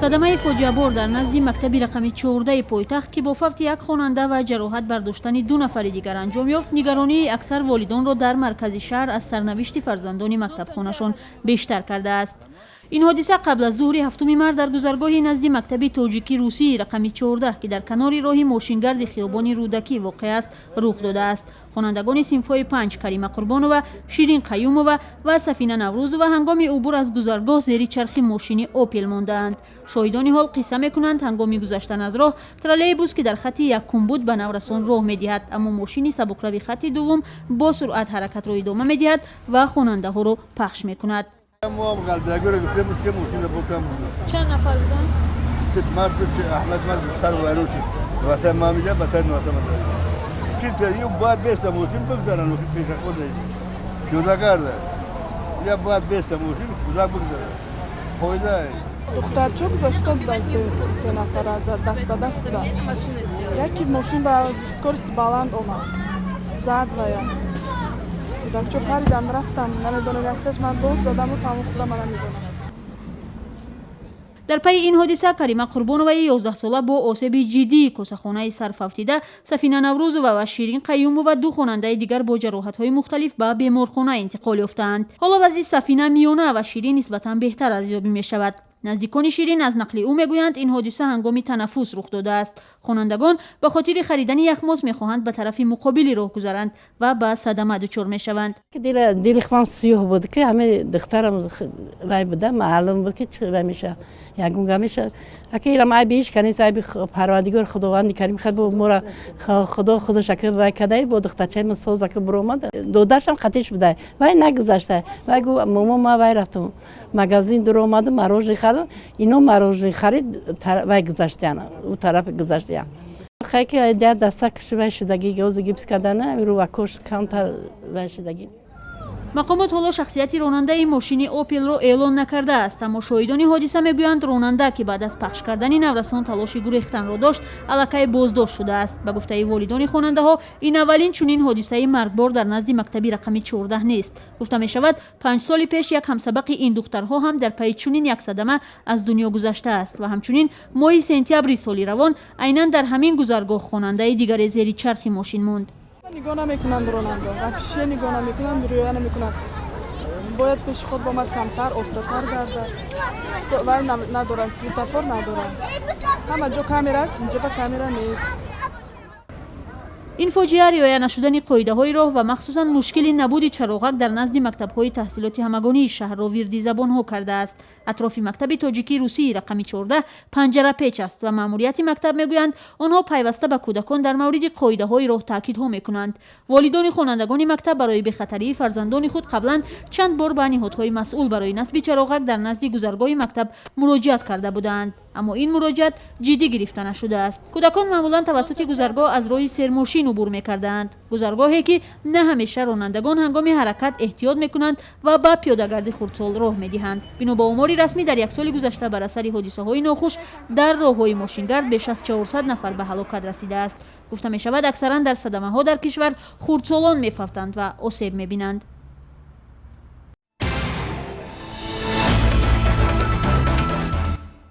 Садамаи фоҷиабор дар назди мактаби рақами 14-и пойтахт, ки бо фавти як хонанда ва ҷароҳат бардоштани ду нафари дигар анҷом ёфт, нигаронии аксар волидонро дар маркази шаҳр аз сарнавишти фарзандони мактабхонашон бештар кардааст. Ин ҳодиса қабл аз зуҳри 7 март дар гузаргоҳи назди мактаби тоҷикӣ русии рақами 14, ки дар канори роҳи мошингарди хиёбони Рӯдакӣ воқеъ аст, рух додааст. Хонандагони синфҳои панҷ Карима Қурбонова, Ширин Қаюмова ва Сафина Наврӯзова ҳангоми убур аз гузаргоҳ зери чархи мошини «Опел» мондаанд. Шоҳидони ҳол қисса мекунанд, ҳангоми гузаштан аз роҳ троллейбус, ки дар хати якум буд, ба наврасон роҳ медиҳад, аммо мошини сабукрави хати дуввум бо суръат ҳаракатро идома медиҳад ва хонандаҳоро пахш мекунад. ما هم غلطگی گفتیم که ماشین بکن. Чанд нафар буданд? مرد احمد مرد سر وروشی واسه ما میگه بسر نواسه ما. چی یه باید بیسته ماشین بگذارن پیش خود پیاده کرده یا باید بیسته ماشین خدا بگذاره فایده. Духтарчо гузашта буданд, се нафара даст ба даст буданд. Яке мошин ба скорости баланд омад, зад ва як кӯдакчо паридан рафтам. Намедонам, якташ ман дод задаму тамом, худам намедонам. Дар пайи ин ҳодиса Карима Қурбоноваи 11сола бо осеби ҷиддии косахонаи сар фавтида, Сафина Наврӯзова ва Ширин Қаюмова, ду хонандаи дигар, бо ҷароҳатҳои мухталиф ба беморхона интиқол ёфтаанд. Ҳоло вазъи Сафина миёна ва Ширин нисбатан беҳтар арзёбӣ мешавад. Наздикони Ширин аз нақли ӯ мегӯянд, ин ҳодиса ҳангоми танаффус рух додааст. Хонандагон ба хотири харидани яхмоз мехоҳанд ба тарафи муқобили роҳ гузаранд ва ба садама дучор мешаванд. Дили худам сиёҳ буд, ки ҳаме духтарам вай буда, маълум буд, ки вай меша, ягон гап меша. Аки ирам айби ҳеч канист, айби Парвардигор Худованди Карим хел мора Худо худаш аки вай кадай бо духтарчаи ман соз аки буромад. Додаршам қатиш будай, вай нагузашта. Вай гу: «Момо, ма вай рафтам, магазин дуромадам, мороженое харидам». Ино мороженое харид, вай гузаштиян, ӯ тараф гузаштиян. Хайки даста каши вай шудагӣ, озу гипс кардана, рувакош камтар вай шудагӣ. Мақомот ҳоло шахсияти ронандаи мошини «Опелро» эълон накардааст, аммо шоҳидони ҳодиса мегӯянд, ронанда, ки баъд аз пахш кардани наврасон талоши гурехтанро дошт, аллакай боздошт шудааст. Ба гуфтаи волидони хонандаҳо, ин аввалин чунин ҳодисаи маргбор дар назди мактаби рақами 14 нест. Гуфта мешавад, 5 соли пеш як ҳамсабақи ин духтарҳо ҳам дар пайи чунин як садама аз дунё гузаштааст ва ҳамчунин моҳи сентябри соли равон айнан дар ҳамин гузаргоҳ хонандаи дигаре зери чархи мошин монд. Нигоҳ намекунанд ронандо, ва пишия нигоҳ намекунанд, рӯя намекунанд. Бояд пеши худ бомад, камтар остатар гардад. Вай надоранд, светофор надоранд. Ҳама ҷо камера аст, инҷа ба камера нест. Ин фоҷиа риоя нашудани қоидаҳои роҳ ва махсусан мушкили набуди чароғак дар назди мактабҳои таҳсилоти ҳамагонии шаҳрро вирди забонҳо кардааст. Атрофи мактаби тоҷикии русии рақами 14 панҷарапеч аст ва маъмурияти мактаб мегӯянд, онҳо пайваста ба кӯдакон дар мавриди қоидаҳои роҳ таъкидҳо мекунанд. Волидони хонандагони мактаб барои бехатарии фарзандони худ қаблан чанд бор ба ниҳодҳои масъул барои насби чароғак дар назди гузаргоҳи мактаб муроҷиат карда буданд, аммо ин муроҷиат ҷиддӣ гирифта нашудааст. Кӯдакон маъмулан тавассути гузаргоҳ аз роҳи сермошин убур мекардаанд, гузаргоҳе, ки на ҳамеша ронандагон ҳангоми ҳаракат эҳтиёт мекунанд ва ба пиёдагарди хурдсол роҳ медиҳанд. Бино ба омори расмӣ, дар як соли гузашта бар асари ҳодисаҳои нохуш дар роҳҳои мошингард беш аз 400 нафар ба ҳалокат расидааст. Гуфта мешавад, аксаран дар садамаҳо дар кишвар хурдсолон мефавтанд ва осеб мебинанд.